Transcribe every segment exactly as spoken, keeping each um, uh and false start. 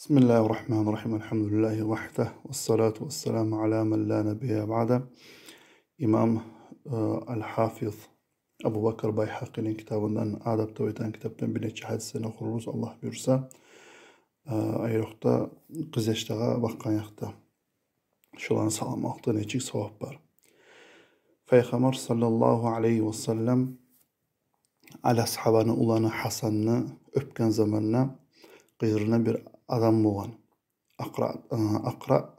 بسم الله الرحمن الرحيم. الحمد لله وحده، والصلاة والسلام على من لا نبي بعده. Имам, э, аль-Хафиз Абу Бакр Байгьакъини китабындан, Адаб деп айтагъан китапдан бир нече гьадислени охурбуз, Аллагь буюрса. Э, айрокъда къызъяшлагъа бакъгъан якъда. Шоланы саламлыкъда нечик савап бар. Пайхаммар саллаллагьу алайгьи ва саллам Али асгьабаны уланы Гьасанны оьпген заманда, къырыйында бир адам болгъан. Акъра, э, Акъра,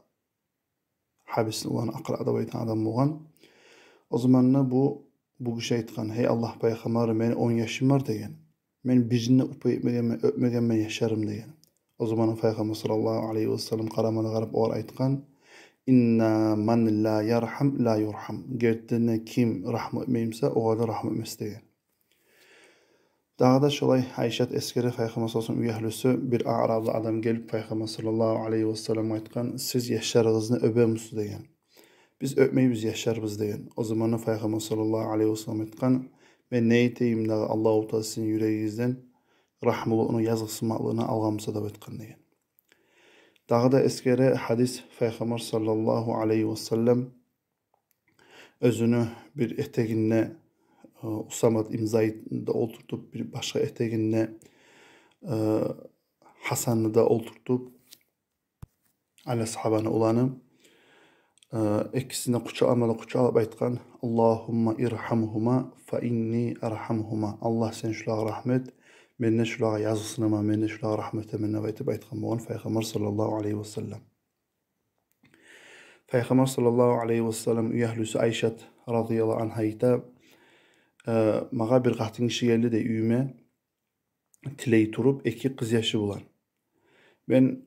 Гьабисни уланы Акъра деп айтагъан адам болгъан. О заманда бу, бу гиши айтгъан: «Гьей Аллагь пайхаммар, мени он яшым бар, — деген. — Мен бирин де упай этмегенмен, оьпмегенмен яшларымны», — деген. О заманда Пайхаммар саллаллагьу алайгьи ва саллам къарамагъа къарап, огъар айтгъан: «Инна ман ла ярхам ла юрхам». Гертиден де, ким рагьму этмей буса, огъар да рагьму этмес, — деген. Дагъы да шолай Айшат эсгере, Пайхаммар саллаллагьу алайгьи ва саллам уьягьлюсю, бир аъраблы адам гелип, Пайхаммар саллаллагьу алайгьи ва салламгъа айтгъан: «Сиз яшларыгъызны оьбемисиз?» — деген. «Биз оьпмейбиз яшларыбызны», — деген. О заманда Пайхаммар саллаллагьу алайгьи ва саллам айтгъан: «Мен не этейим дагъы, Аллагьу Таала сизин юрегигизден рагьмулугъуну, языкъсынмакълыгъыны алгъан буса», — деп айтгъан деген. Дагъы да эсгере гьадис, Пайхаммар саллаллагьу алайгьи ва саллам оьзюню бир этегинде, э, Усамат ибн Зайдны да олтуртуп, бир башгъа этегинде, э, Гьасанны да олтуртуп, Али асгьабаны уланы, э, экисин де къучакълама да къучакълап айтгъан: «Аллагьумма ирхамгьума фа инни архамгьума». «Аллагь, сен шулагъа рагьму эт, мен де шулагъа языкъсынаман, мен де шулагъа рагьму этемен», — деп айтып айтгъан болгъан Пайхаммар саллаллагьу алайгьи ва саллам. Пайхаммар саллаллагьу алайгьи ва саллам уьягьлюсю Айшат радияллагьу ангьа айта: «Э, магъа бир къатын гиши гелди, — дей, — уьюме тилей туруп эки къызъяшы булан. Мен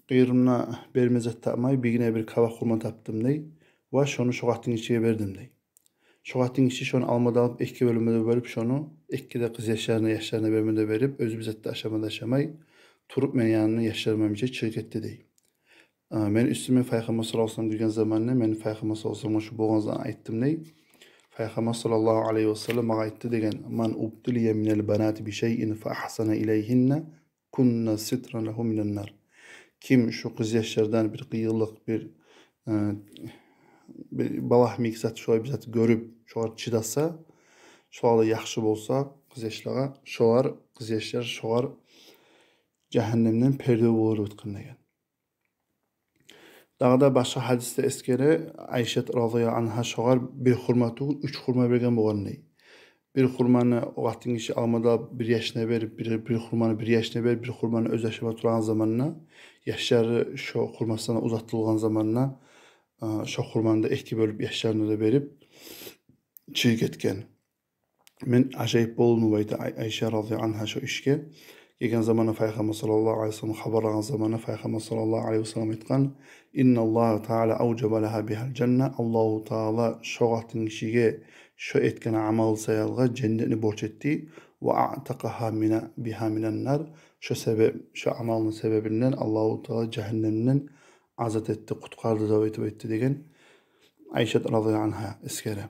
къырыйымда берме зат тапмай, биргине бир кабак хурма тапдым, — дей, — ва шону шо къатын гишиге бердим», — дей. Шо къатын гиши шону алма да алып, эки бёлюмге де бёлюп, шону эки де къызъяшларына, яшларына берме де берип, оьзю бир зат да ашама да ашамай, туруп мени янымдан яшларым булан бирче чыгъып гетди, — дей. — А, мени уьстюме Пайхаммар саллаллагьу алайгьи ва саллам гирген заманда, мен Пайхаммар саллаллагьу алайгьи ва салламгъа шу болгъан затны айтдым, — дей. — Пайхаммар саллаллагьу алайгьи ва саллам магъа айтды, — деген: — Ман убтулия минал банати би шайин фа агьсана илайгьинна кунна ситран лагьу минан нар». Ким шу къызъяшлардан бир къыйынлыкъ, бир, э, бир балагь йимик зат, шолай бир зат гёрюп, шогъар чыдаса, шолагъа да яхшы болса, къызъяшлагъа, шолар, къызъяшлар шогъар жагьаннемден перде болур деп айтгъан деген. Дагъы да башгъа гьадисде эсгере Айшат радияллагьу ангьа шогъар бир хурма тюгюл, уьч хурма берген болгъан, — дей. — Бир хурманы о къатын гиши алма да алып бир яшына берип, бир, бир хурманы бир яшына берип, бир хурманы оьзю ашама турагъан заманда, яшлары шо хурмасындан узатылгъан заманда, э, шо хурманы да эки бёлюп, яшларына да берип, чыгъып гетген. Мен ажайып болдум, — деп айта Ай-, Айша радияллагьу ангьа, — шо ишге. Гелген заманда Пайхаммар саллаллагьу алайгьи ва саллам хабарлагъан заманда Пайхаммар саллаллагьу алайгьи ва саллам айтгъан: «Инналлагьа таала авжаба лагьа бигьал жанна». Аллагьу Таала шо къатын гишиге шо этген амалы саялы женнетни борч этди. «Ва аътакъагьа мина, бигьа минан нар». Шо себеп, шо амалыны себебинден Аллагьу Таала жагьаннемден азат этди, къутгъарды деп айтып айтды деген Айшат радияллагьу ангьа эсгере.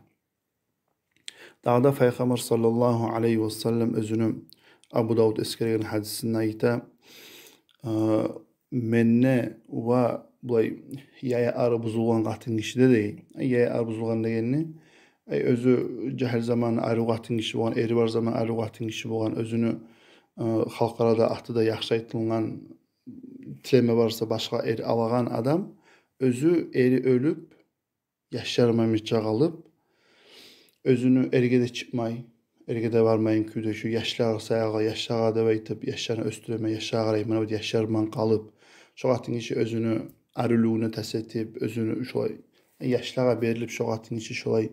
Дагъы да Пайхаммар саллаллагьу алайгьи ва саллам оьзюню Абу Давуд эсгерген гьадисинде айта: «Э, менде ва булай яягъы бузулгъан къатын гишиде, — дей, — яягъы бузулгъан дегени, ай, оьзю жагьил заманы арив къатын гиши болгъан, эри бар заманы арив къатын гиши болгъан, оьзюню, э, халкъ арада аты да яхшы айтылгъан, тилеме барса башгъа эр алагъан адам, оьзю эри оьлюп, яшларындан бирче къалып, оьзюню эрге де чыкъмай, эрге де бармайгъан кюйде, шу яшлагъа саялы, яшлагъа деп айтып, яшларын оьсдюремен, яшлагъа къарайман деп, яшларындан къалып, шо къатын гиши оьзюню аривлюгюне тас этип, оьзюню шолай яшлагъа берилип, шо къатын гиши шолай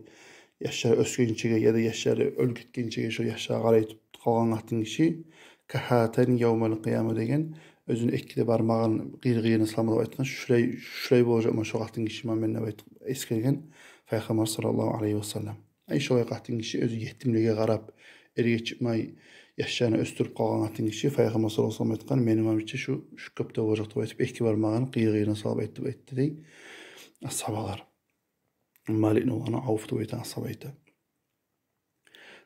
яшлары оьсгенчеге яда яшлары оьлюп гетгенчеге шо яшлагъа къарай туруп къалгъан къатын гиши, кахатани явмал къияма», — деген, оьзюню эки де бармагъын къыйыр-къыйырына салма деп айтгъан, шулай, шулай болажакъман шо къатын гиши мен деп айтып эсгерген Пайхаммар саллаллагьу алайгьи ва саллам. Ай, шолай къатын гиши оьзю етимлиге къарап, эрге чыкъмай, яшларын оьсдюрюп къалгъан къатын гиши, Пайхаммар саллаллагьу алайгьи ва саллам айтгъан, мени булан бирче шу, шу кёпде болажакъ деп айтып, эки бармагъын къыйыр-къыйырына салып айтып айтды дей асгьабалар. Маликни уланы Авф деп айтагъан асгьаба айта.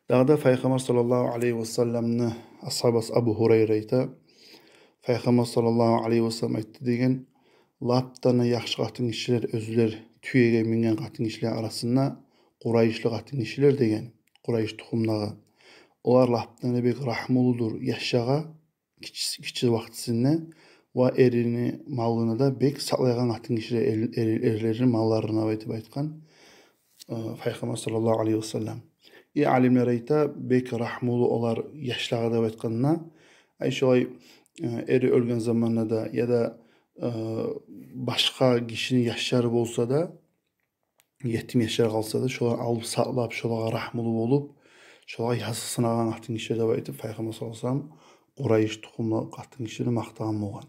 Дагъы да Пайхаммар саллаллагьу алайгьи ва салламны асгьабасы Абу Гьурайра айта: Пайхаммар саллаллагьу алайгьи васаллам айтды деген: «Лап да яхшы къатынгишилер, оьзлер тюеге минген къатынгишилер арасында къурайышлы къатынгишилер, — деген, — къурайыш тухумдагъы. Олар лап да бек рагьмулудур яшгъа, гиччи, гиччи вакътисинде, ва эрини малын да бек сакълайгъан къатынгишилер, эр, эр, эрлерини малларына», — деп айтгъан, э, Пайхаммар саллаллагьу алайгьи васаллам. И алимлер айта, бек рагьмулу олар яшлагъа деп айтгъанда, ай шолай, э, эри оьлген заманда да, яда, э, башгъа гишини яшлары болса да, етим яшлар къалса да, шоланы алып сакълап, шолагъа рагьмулу болуп, шолагъа языкъсынагъан къатынгишилер деп айтып, Пайхаммар саллаллагьу алайгьи васаллам къурайыш тухумлу къатынгишилерни макътагъан болгъан.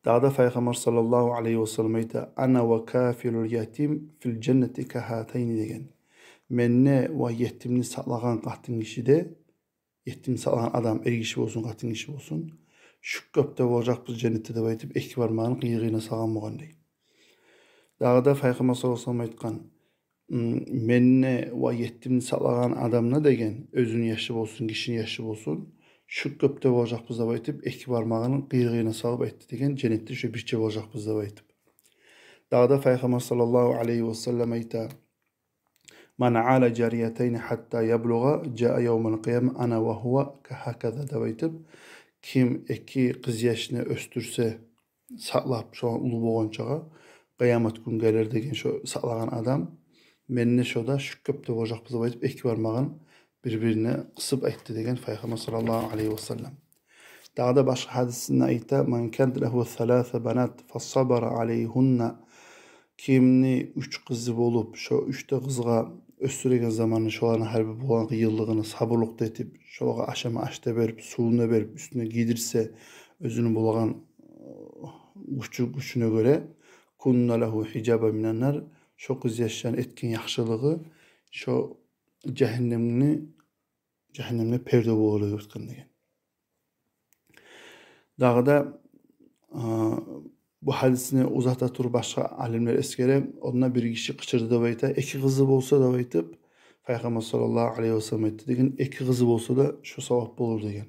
Дагъы да Пайхаммар саллаллагьу алайгьи васаллам айта: «Ана ва кафилул ятим фил жаннати ка гьатайни», — деген. «Мен де ва етимни сакълагъан къатынгиши де, етимни сакълагъан адам, эргиши болсун, къатынгиши болсун, шу кюйде болажакъбыз женнетде», — деп айтып, эки бармагъын къыйырына салгъан болгъан дей. Дагъы да Пайхаммар саллаллагьу алайгьи васаллам айтгъан: «М, мен де ва етимни сакълагъан адам да, — деген, — оьзюню яшы болсун, гишини яшы болсун, шу кюйде болажакъбыз», — деп айтып, эки бармагъын къыйырына салып айтды деген, «женнетде шо бирче болажакъбыз», — деп айтып. Дагъы да Пайхаммар саллаллагьу алайгьи васаллам айта: «Ман ала жариятайни гьатта яблугъа жаа явмал къияма ана ва гьува ка гьаказа», — деп айтып, ким эки къызъяшны оьсдюрсе, сакълап, шо уллу болгъанчагъа, къыямат гюн гелер деген шо сакълагъан адам, мен де, шо да шу кюйде болажакъбыз деп айтып, эки бармагъын бир-бирине къысып айтды деген Пайхаммар саллаллагьу алайгьи васаллам. Дагъы да башгъа гьадисинде айта: «Ман канат лагьу саласу банат фасабара алайгьинна». Кимни уьч къызы болуп, шо уьч де къызгъа оьсдюреген заманы шоланы гьар бир болгъан къыйынлыгъына сабурлукъ да этип, шолагъа ашама аш да берип, сувун да берип, уьстюне гийдирсе, оьзюню болагъан, э, гючю, гючюне гёре, «кунна лагьу гьижабан минан нар», шо къызъяшланы этген яхшылыгъы шо жагьаннемни, жагьаннемге перде болур деп айтгъан деген. Дагъы да, э, бу гьадисни узата туруп башгъа алимлер эсгере, онда бир гиши къычырды деп айта, эки къызы болса деп айтып, Пайхаммар саллаллагьу алайгьи васаллам айтды деген, эки къызы болса да шо савап болур деген.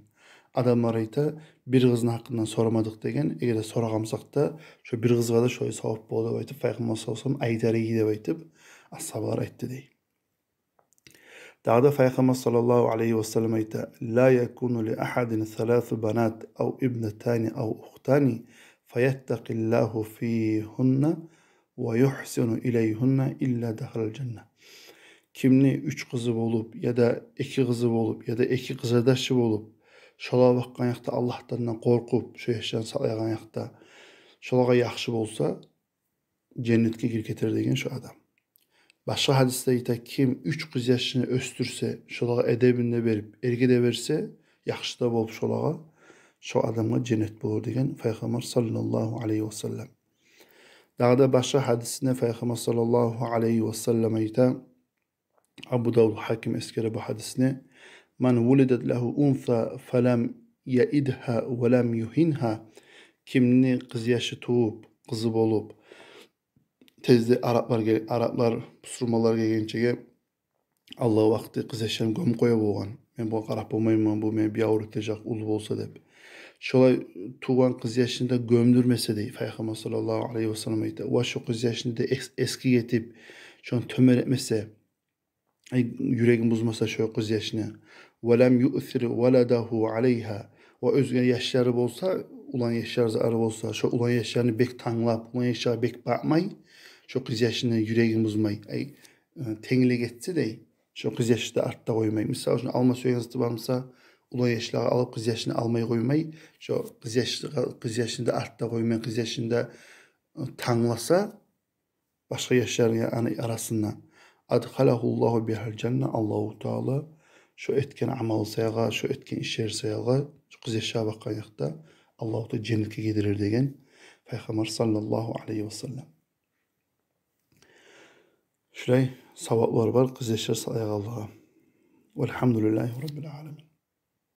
Адамлар айта, бир къызны гьакъындан сорамадыкъ деген, эгер де сорагъан бусакъ да, шо бир къызгъа да шолай савап болур деп айтып, Пайхаммар саллаллагьу алайгьи васаллам айтар эди деп айтып, асгьабалар айтды дей. Дагъы да Пайхаммар саллаллагьу алайгьи васаллам айта: «Ла якуну ли агьадин саласу банат ав ибнатани ав ухтани фаяттакъиллагьу фигьинна ва югьсину илайгьинна илла дахалал жанна». Кимни уьч къызы болуп, яда эки къызы болуп, яда эки къызардашы болуп, шолагъа бакъгъан якъда Аллагьдан къоркъуп, шо яшланы сакълайгъан якъда шолагъа яхшы болса, женнетге гирип гетер деген шо адам. Башгъа гьадисде айта, ким уьч къызъяшны оьсдюрсе, шолагъа эдебин де берип, эрги де берсе, яхшы да болуп шолагъа, шо адамгъа женнет болур деген Пайхаммар саллаллагьу алайгьи васаллам. Дагъы да башгъа гьадисинде Пайхаммар саллаллагьу алайгьи васаллам айта, Абу Давуд, Гьаким эсгере бу гьадисни: «Ман вулидат лагьу унса фалам яидгьа ва лам югьингьа». Кимни къызъяшы тувуп, къызы болуп, тезде араплар гел-, араплар, бусурманлар гелгенчеге алда вакъти къызъяшларын гёмюп къоя болгъан. «Мен бугъар къарап болмайман, бу мени бир авур этежек, уллу болса», — деп. Шолай тувгъан къызъяшны да гёмдюрмесе дей, Пайхаммар саллаллагьу алайгьи васаллам айта, ва шо къызъяшны да эс-, эсгик этип, шону тёбен этмесе, ай, юрегин бузмаса шо къызъяшны. «Ва лам юъсир валадагьу алайгьа». Ва оьзге яшлары болса, улан яшлары зары болса, шо улан яшланы бек танглап, улан яшлагъа бек бакъмай, шо къызъяшны юрегин бузмай, ай, э, тенглик этсе дей, шо къызъяшны да артда къоймай. Мисал учун, алма сюеген заты бар буса, улан яшлагъа алып, къызъяшны алмай къоймай, шо къызъяш-, къызъяшны да артда къоймай, къызъяшны да, э, тангласа, башгъа яшларыны аны арасында, «адхалагьуллагьу бигьал жанна», Аллагьу Таала шо этген амалы саялы, шо этген ишлери саялы, шо къызъяшлагъа бакъгъан якъда Аллагьу Таала женнетге гийдирер деген Пайхаммар саллаллагьу алайгьи васаллам. Шулай саваплар бар къызъяшлар сакълайгъанлагъа. Валгьамдулиллагьи раббил аламин.